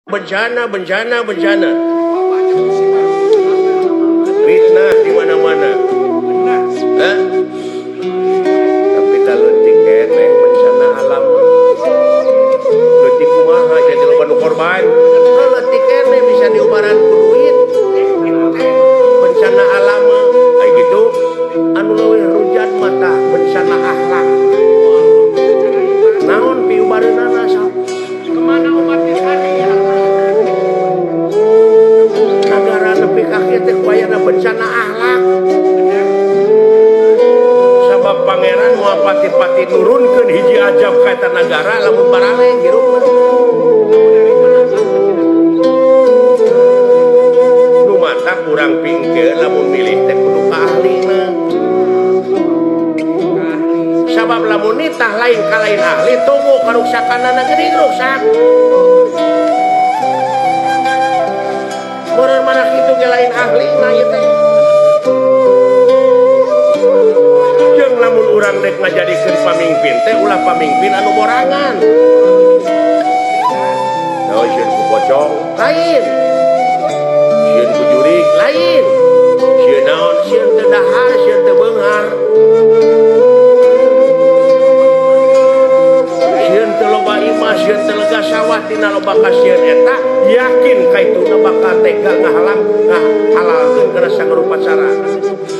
Bencana, bencana, bencana. Fitnah di mana-mana. Hah? Tapi kalau tiket bencana alam leutik kumaha jadi loba nu korban. Kalau tiket bisa diubaran ku duit. Bencana alam kayak gitu anu leuwih rujat mata bencana akhlak. Naon piubareunana sok? Kemana umat hari? Nagara nepi ka kieu teh wayana bencana akhlak. Sabab pangeran moal pati-pati nurunkeun hiji ajab ka eta nagara lamun baraleng hirupna. Nu matak urang pingkeun lamun milih teh kudu ka ahlina. Sabab lamun nitah lain ka lain ahli tunggu karuksakanana geuning ruksak. Meureun mana kitu ge lain ahlina ieu teh. Jeung lamun urang rek ngajadikeun pamingpin teh ulah pamingpin anu borangan. Oh, sieun ku pocong lain. Sieun ku jurig lain. Sieun naon, sieun teu dahar, sieun teu beunghar. Sieun teu loba imah, sieun teu lega sawah tina loba kasieun eta yakin ka ituna bakal tega ngahalang ngahalalkeun kana sangrupa cara.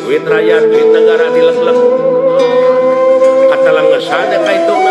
Duit rakyat, duit negara dileg-leg. Katalengesan ka ituna.